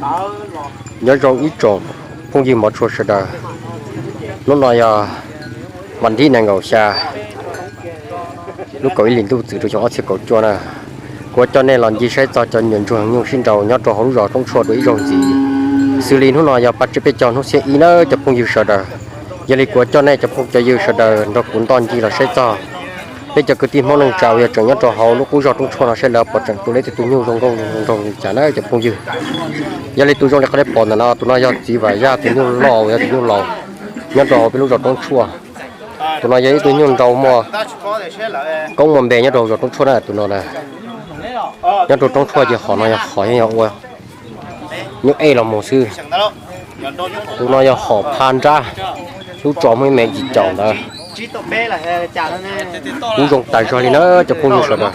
Nyob zoo ib tsoom phooj ywg mov tshua sawv daws, hnub no yog vas thib nees nkaum xya lub kaum ib hlis ntuj txwm rau xyoo ob txhiab kaum cuaj na. Kuv coj nej los ncig saib txog cov nyuam ntsuag nyuj sib nraus nyob rau hauv lub zos Roob Tshuaj dua ib zaug ntxiv. Xws li hnub no yog pab tsiab peb caug hnub xiab ib nawb cov phooj ywg sawv daws. Yog li kuv coj nej cov phooj cov ywg sawv daws nrog kuv ntoj ncig los saib txog peb cov kwv tij Hmoob neej tsa uas yog tseem nyob rau hauv lub qub zos Roob Tshuaj no saib lawv puas tseem tua leb tug nyuj zoo nkauj zoo zoo li cas na cov phooj ywg. Yog li tus zoo li qhov nej pom ntawm no, tus no yog txiv Vam Yaj tus nyuj loj uas yog tus nyuj laus nyob rau hauv peb lub zos Roob Tshuaj. Tus no yog ib tug nyuj nraus muaj koob muaj npe nyob rau hauv zos Roob Tshuaj na, tus no na. Nyob rau Roob Tshuaj ces hom no yog hom yog ua nyuj ej los mus xwb. Tus no yog hom pha nrab, lub tso muaj ib me yim caum ntawd. Kub zoo tas zog li na cov phooj ywg sawv daws.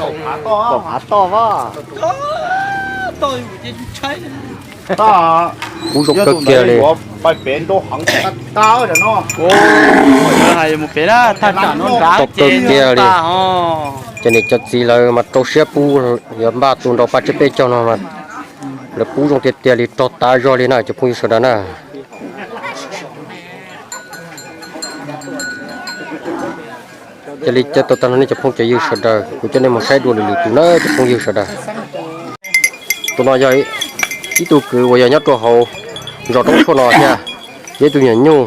Kub zoo kawg kiag li. Kawg kiag li. Ces niam cov txiv lawv mas rau siab pub, yuav npaj tus nraus pab tsiab peb caug no mas lawv pub zoo tiag tiag li, rog tas zog li na cov phooj ywg sawv daws na. Cia li caw tau tag nrho nej cov phooj cov ywg sawv daws, kuv coj nej mus saib dua lwm lwm tus na cov phooj ywg sawv daws. Tus no yog ib tug kwv uas yog nyob rau hauv zos Roob Tshuaj no thiab, yog ib tug nyuam nyuj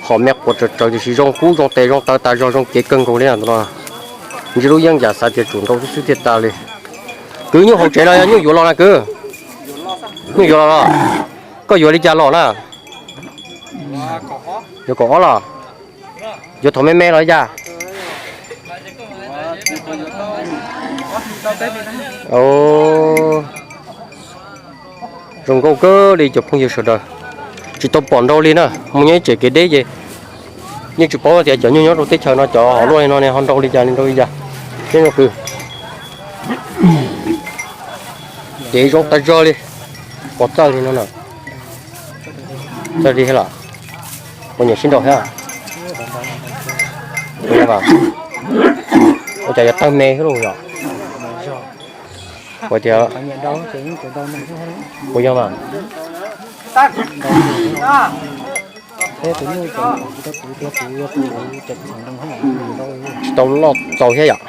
hom me quav tsawv tsawv tiam sis zoo kub zoo tes zoo taw tas zog zoo cev kawg nkaus li na tus no. Ntsib lub yeeb yam xav tias tsum nrau xwb xwb thiaj tas li. Kwv, nyuj hauv tsev no yog nyuj yuav los na kwv? Nyuj yuav los los? Koj yuav li cas los na? Yuav kaum ob los? Yuav thaum me me los li cas? Zoo nkauj kawg li cov phooj ywg sawv daws. Tsis tau pom nrau li na, mus nyob ib tsev kev deb ces yeej tsis paub tias cov nyuj nyob rau teb chaws no cov hom luaj li no ne ho nrau li cas li nrau li cas. Ces no kwv, cev zoo tas zog li, pom txawj li no na. Txawj li thiab los? Puas nyiam sib nraus thiab? Puas yog mas? Ua cas yuav tawg me thiab lauj yom? Puas tias, puas yog mas? Tsis tau loj txaus thiab yom?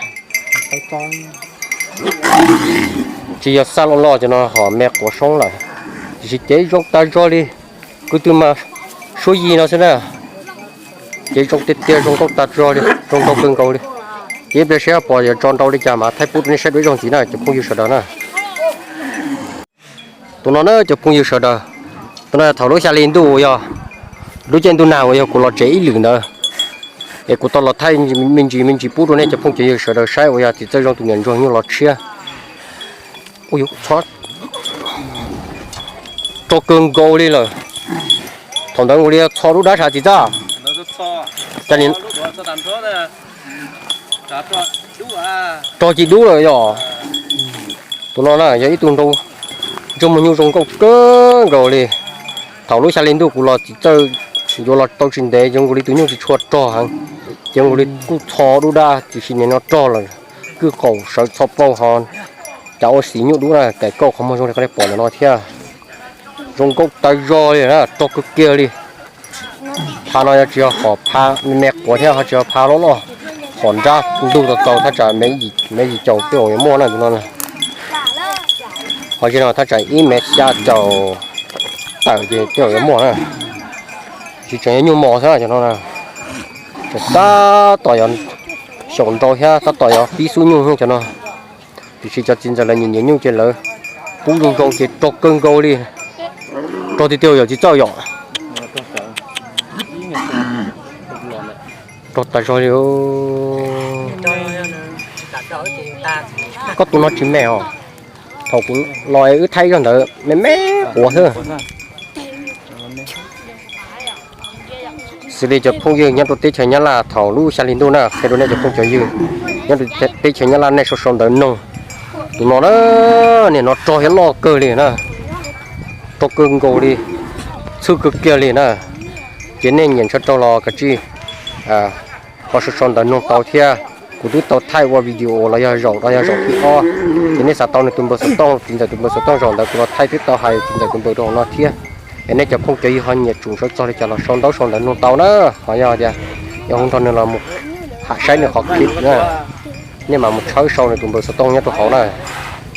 Tsis yog xaj loj loj cov no hom me quav soob lawm, tiam sis cev zoo tas zog li. Kwv, twb mas suab yig no xwb na. Ces zoo tiag tiag, zoo nkauj tas zog li, zoo nkauj kawg nkaus li. Ces ib pliag seb pom yuav tso nrau li cas mas thaij pub rau nej saib dua ib zaug ntxiv na cov phooj ywg sawv daws na. Tus no na cov phooj ywg sawv daws, tus no yog thaum lub xya hli ntuj uas yog lub caij ntuj nag uas yog kuv los tsev ib lwm ntawd, es kuv tau los thaij me ntsis me ntsis pub rau nej cov phooj cov ywg sawv daws saib uas yog txiv txawj zoo tus niam ntsuag nyuj los tshiab. Ua yuv txho, rog kawg nkaus li lawm. Thaum ntawd nkaus li txho dub dab sab txiv txawj. Rog ci dub lawm yom. Tus no na yog ib tug nraug ntsuag muag nyuj zoo nkauj kawg nkaus li. Thaum lub xya hli ntuj kuv los txiv txawj yuav los tau tsis ntev zoo nkaus li tus nyuj tsis tshua rog heev, ces zoo nkaus li kuj txho dub dab tiam sis nim no rog lawm, kwj qaum sawv txho plaub ho. Cas ua xim nyuj dub na, kaim kauj qhov muag zoo li qhov nej pom ntawm no thiab. Zoo nkauj tas zog li na, rog kawg kiag li. Pha no yog tsis yog hom pha me me quav thiab ho tsis yog pha loj loj, hom nrab ntug tau tau thaj tsam me yim caum tej zaum yuav muaj na tus no. Ho zim no thaj tsam ib mev xya caum tawm ces tej zaum yuav muaj na. Tsis tseem yog nyuj mos xwb cov no na, tseem tab tom yuav xyaum nrau thiab tab tom yuav pib xub nyuj cov no. Tiam sis cov txiv ntxawm lawv nyiam nyiam nyuj ces lawv pub zoo zoo ces rog kawg nkaus li. Rog tiag tiag yom txiv txawj yom. Rog tas zog li. Koj tus no tsis me os. Thaum kuv los wb thaij zog ntawd me me quav xwb. Xws li cov phooj ywg nyob rau teb chaws Nyab Laj thaum lub xya hli ntuj na, qhia rau nej cov phooj cov ywg nyob rau teb chaws Nyab Laj nej sau sau ntawv noog. Tus no na, nim no rog thiab loj kawg li na, rog kawg nkaus li, txhwj kawg kiag li na. Ces nej nyiam ntshaw rau los kav tsij ho sau sau ntawv noog tau thiab. Kuv twb tau thaij ua video los yog zaum los yog zaum thib ob Ces nej xav tau nws tus npawb xov tooj, txiv ntxawm tus npawb xov tooj zaum ntawd kuv los thaij twb tau hais txiv ntxawm tus npawb rau hauv no thiab. Es nej cov phooj cov ywg ho nyiam tsum sawv txog li cas los sau ntaub sau ntawv nug tau na. Ho yog tias yog hu nrog nws los mus ham saib nws qhov clip na, nej mam mus tshawb sau nws tus npawb xov tooj nyob rau hauv na.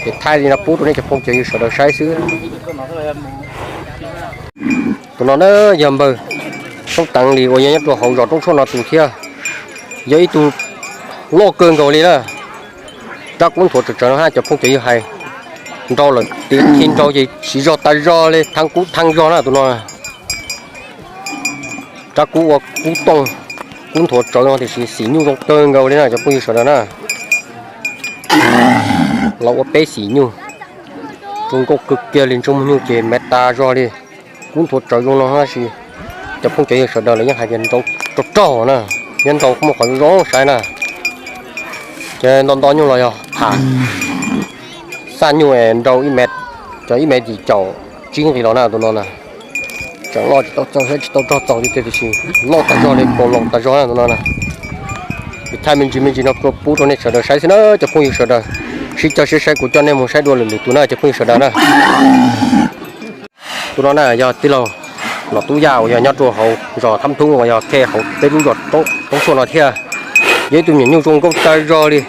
Ces thaij li no pub rau nej cov phooj cov ywg sawv daws saib xwb. Tus no na yog npawg Soob Teev Lis uas yog nyob rau hauv zos Roob Tshuaj no tus thiab, yog ib tug loj kawg nkaus li na. Rab kub nthuav tsawv tsawv no hab cov phooj cov ywg hais, nrau lawm tiav thi nrau ces siv zog tas zog li, thab kub thab zog na tus no. Rab kub ua kub tooj, kub nthuav tsawv no tiam sis xim nyuj zoo kawg nkaus li na cov phooj ywg sawv daws na. Los ua peb xim nyuj, zoo nkauj kawg kiag li, ntsej muag nyuj ces me tas zog li. Kub nthuav tsawv zoo no tab sis cov phooj cov ywg sawv daws lawv yeej hais tias nrau raug raug na, yeej nrau muaj qhov zoo saib na. Ces nto nto nyuj los yog tham xaj nyuj es nrau ib me, cov ib me yim caum tsib nqis los na tus no na. Tseem loj tsis tau txaus thiab tsis tau rog txaus tiag tiag tiam sis loj tas zog li kaus loos tas zog na tus no na. Kuv thaij me ntsis me ntsis no pub rau nej sawv daws saib xwb na cov phooj ywg sawv daws. Sib cog siab saib kuv coj nej mus saib dua lwm lwm tus na cov phooj ywg sawv daws na. Tus no na yog tij laug Nom Tub Yaj uas yog nyob rau hauv zos Thab Thub uas yog kiag hauv peb lub zos Roob Tshuaj no thiab. Yog ib tug me nyuam nyuj zoo nkauj tag zog li.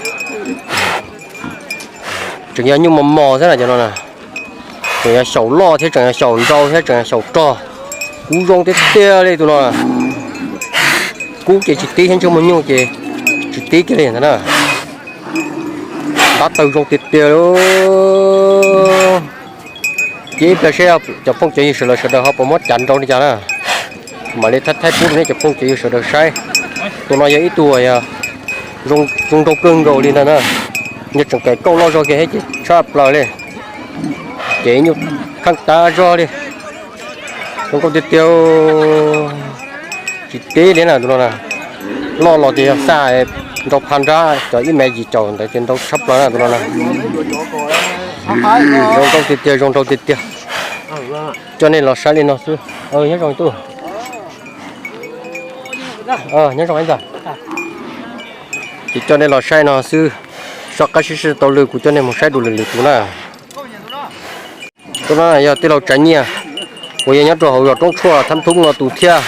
Tseem yog nyuj mos mos xwb na cov no na. Tseem yog xyaum loj thiab tseem yog xyaum nrau thiab tseem yog xyaum rog. Kub zoo tiag tiag li tus no. Kub ces tsis tib thiab ntsej muag nyuj ces tsis tib kiag li ntag na. Tab tawg zoo tiag tiag li. Ces ib pliag seb cov phooj cov ywg sawv daws sawv daws ho puas muab cav nrau li cas na. Mam li thaij thaij pub rau nej cov phooj cov ywg sawv daws saib. Tus no yog ib tug zoo nrau kawg nkaus li ntag na. Yog tseem kaim kauj loj zog kiag thiab ces tshaj plaws li. Ces nyuj kheej tas zog li. Zoo nkauj tiag tiag. Tsis tib li na tus no na. Loj los ces yog xaj nrau pha nrab cov ib me yim caum ntawd ces nrau tshaj plaws na tus no na. Zoo nkauj tiag tiag, zoo nrau tiag tiag. Coj nej los saib li no xwb. Nyob zoo ib tug. Nyob zoo ib ntag. Ces coj nej los saib no xwb. Soj qab sib sij tau lwm kuv coj nej mus saib dua lwm lwm tus na. Tus no yog tij laug Tsav Nyiaj uas yog nyob rau hauv zos Roob Tshuaj Thab Thub no tus thiab.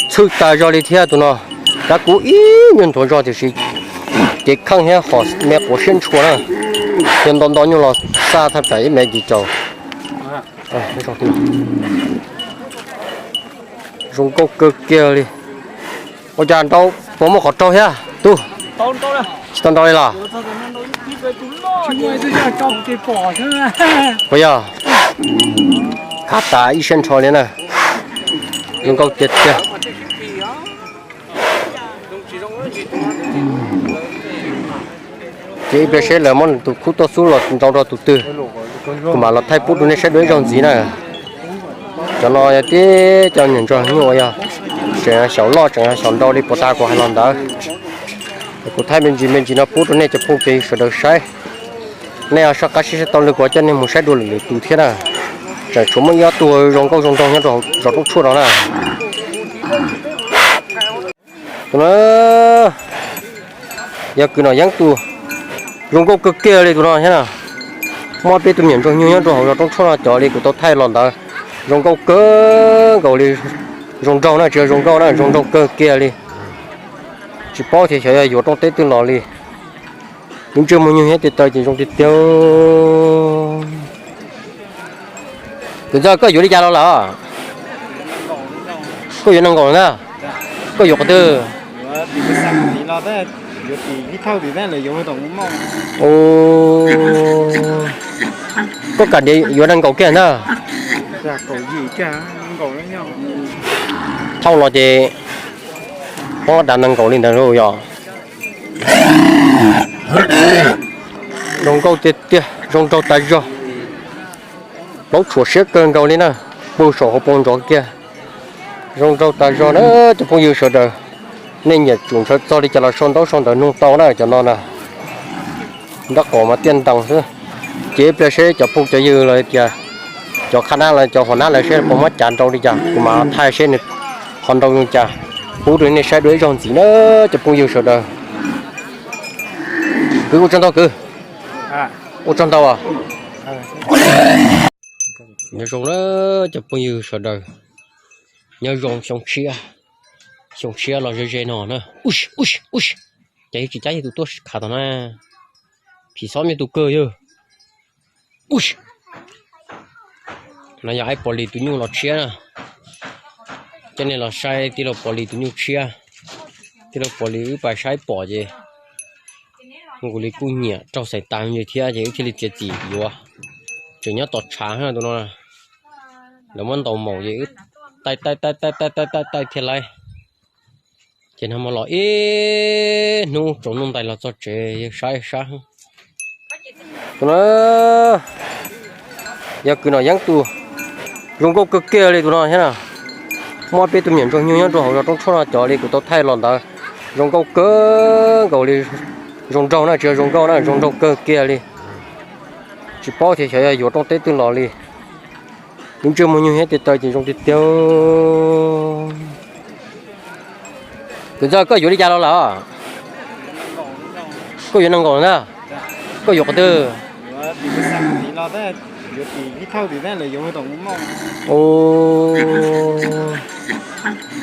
Txhwj tas zog li thiab tus no. Rab kub ib nyuag nthuav zog tiam sis cev kheej thiab hom me quav siab ntshua na. Yog nto nto nyuj los xaj thaj tsam ib me yim caum. Zoo nkauj kawg kiag li. Ua cas nrau puas muaj qhov raug thiab tub? Tsis tau nrau li los? Puas yog? Khav tas ib siab nrho li na. Zoo nkauj tiag tiag. Ces ib pliag seb lawv muab nws tus khub tuaj xub los nrau rau tus twg, kuv mam los thaij pub rau nej saib dua ib zaug ntxiv na. Cov no yog tib cov niam ntsuag nyuj uas yog tseem xyaum loj tseem xyaum nrau li puag ta kuv hais los ntawd. Kuv thaij me ntsis me ntsis no pub rau nej cov phooj cov ywg sawv daws saib. Nej ho soj qab sib sij tau lwm kuv coj nej mus saib dua lwm lwm tus thiab na. Tseem tshuav muaj ib ob tug zoo nkauj zoo nraug nyob rau zos Roob Tshuaj no na. Tus no yog kwv Nom Yeeb tus, zoo nkauj kawg kiag li tus no thiab na. Muaj peb tug me nyuam ntsuag nyuj nyob rau hauv zos Roob Tshuaj no cov li kuv tau thaij los ntawd, zoo nkauj kawg nkaus li. Zoo nraug na, tsis yog zoo nkauj na, zoo nraug kawg kiag li. Tsis paub tias xyov yog yuav rooj teb twg los li. Lub ntsej muag nyuj thiab tes taw ces zoo tiag tiag. Kwv Ntxawg, koj yuav li cas los lawm? Koj yuav nees nkaum na? Koj yuav qhov twg? Koj kam yuav nees nkaum kiag na? Thauj los ces poob dav nees nkaum li ntawd lauj yog. Zoo nkauj tiag tiag, zoo nraug tas zog. Plaub tshuam siab kawg nkaus li na, pw saum hauv paus ntsos kiag. Zoo nraug tas zog na cov phooj ywg sawv daws. Nej nyiam tsum ntshaw txog li cas los sau ntaub sau ntawv nug tau na cov no na. Nrab qaum mas tiaj ntees xwb. Ces ib pliag seb cov phooj cov ywg los tias cov qhab nab los cov hua nab lawv seb puas muab cav nrau li cas, kuv mam thaij seb nws qhov nrau li cas, pub rau nej saib dua ib zaug ntxiv na cov phooj ywg sawv daws. Kwv, ua tsaug ntau kwv. Ua tsaug ntau. Nyob zoo na cov phooj ywg sawv daws, nyob zoo xyoo tshiab, xyoo tshiab los ze ze no na. Uj, uj, uj, ces tsis cab yog tus tuaj khav tau na, phim xob me tus kawg yog. Uj, no yog Aib Pov Lis tus nyuj los tshiab na. Coj nej los saib tij laug Pov Lis tus nyuj tshiab. Tij laug Pov Lis wb pais saib pom ces nkaus li kuj nyiam raug xais tas li thiab ces wb thiaj li txiav txim yuav. Tseem nyob tom tshav tus no, lawv muab ntaus maum ces wb taij taij taij taij taij taij taij taij thiaj laib. Ces nag hmo los ib hnub tsaus ntuj ntais los txog tsev yawg sab sab. Tus no yog kwv Nom Yeeb tus, zoo nkauj kawg kiag li tus no thiab na. Muaj peb tus me nyuam ntsuag nyuj nyob rau hauv zos Roob Tshuaj no cov li kuv tau thaij los ntawd, zoo nkauj kawg nkaus li. Zoo nraug na, tsis yog zoo nkauj na, zoo nraug kawg kiag li. Tsis paub tias xyov yog yuav rooj teb twg los li. Lub ntsej muag nyuag thiab tes taw ces zoo tiag tiag. Kwv Ntxawg, koj yuav li cas los lawm? Koj yuav nees nkaum ntag. Koj yuav qhov twg?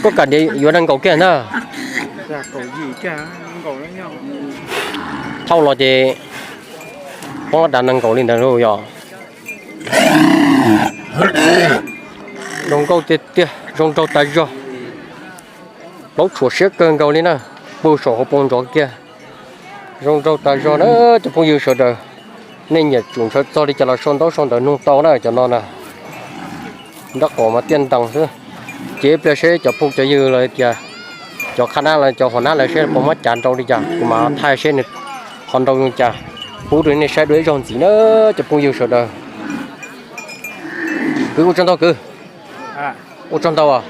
Koj kam yuav nees nkaum kiag ntag. Thauj los ces poob dav nees nkaum li ntawd lauj yog. Zoo nkauj tiag tiag, zoo nraug tas zog. Plaub tshuam siab kawg nkaus li na, puag saum hauv paus ntsos kiag. Zoo nraug tas zog na cov phooj ywg sawv daws. Nej nyiam tsum ntshaw txog li cas los sau ntaub sau ntawv nug tau na cov no na. Nrab qos mas tiaj ntees xwb. Ces ib pliag seb cov phooj cov ywg los tias cov qhab nab los cov hua nab lawv seb puas muab cav nrau li cas, kuv mam thaij seb nws qhov nrau zoo cas pub rau nej saib dua ib zaug ntxiv na cov phooj ywg sawv daws. Kwv, ua tsaug ntau kwv. Ua tsaug ntau as.